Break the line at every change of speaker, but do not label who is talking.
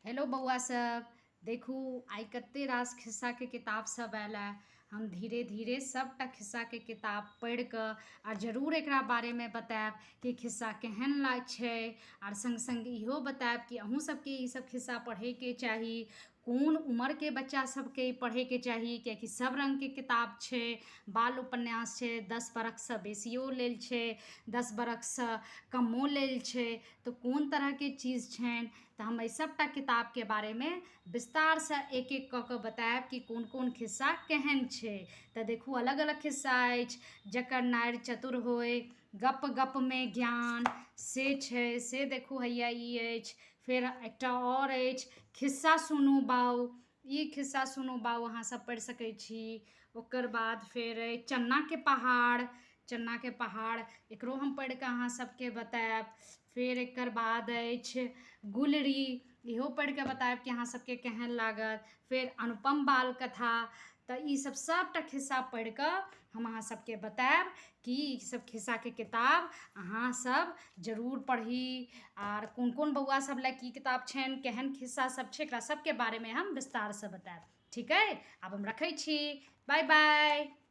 Hello बौआ सब, देखू आइ कते रास खिस्साके किताब सब आयल हँ। हम धीरे धीरे सबटा खिस्साके किताब पढ़ि कऽ आ जरूर एकरा बारेमे बतायब कि खिस्सा केहन छै। आर सङ्ग सङ्ग इहो बतायब कि अहूँ सबके ई सब खिस्सा पढ़ैके चाही, कोन उमरके बच्चा सबके ई पढ़ैके चाही, किएकि सब रङ्गके किताब छै। बाल उपन्यास छै, 10 बरखसँ बेसियो लेल छै, 10 बरखसँ कमो लेल छै, तऽ कोन तरहके चीज छनि। तऽ हम एहि सभटा किताबके बारेमे विस्तारसँ एक एक कऽ कऽ बतायब कि कोन कोन खिस्सा केहन छै। तऽ देखू, अलग अलग खिस्सा अछि। जकर नारि चतुर होय, गप गपमे ज्ञान से छै, से देखू हैया ई अछि। फेर एकटा आओर अछि खिस्सा सुनू बाउ। ई खिस्सा सुनू बाउ अहाँ सब पढ़ि सकै छी। ओकर बाद फेर अछि चन्नाके पहाड़। चन्नाके पहाड़, एकरो हम पढ़ि कऽ अहाँ सबके बतायब। फेर एकर बाद अछि गुलरी, इहो पढ़ि कऽ बतायब कि अहाँ सबके केहन लागत। फेर अनुपम बाल कथा। तऽ ई सब सबटा खिस्सा पढ़ि कऽ हम अहाँ सबके बतायब कि ई सब खिस्साके किताब अहाँ सब जरूर पढ़ी, आर कोन कोन बौआ सब लए की किताब छनि, केहन खिस्सा सब छै, एकरा सबके बारेमे हम विस्तारसँ बतायब। ठीक अइ, आब हम रखै छी। Bye bye.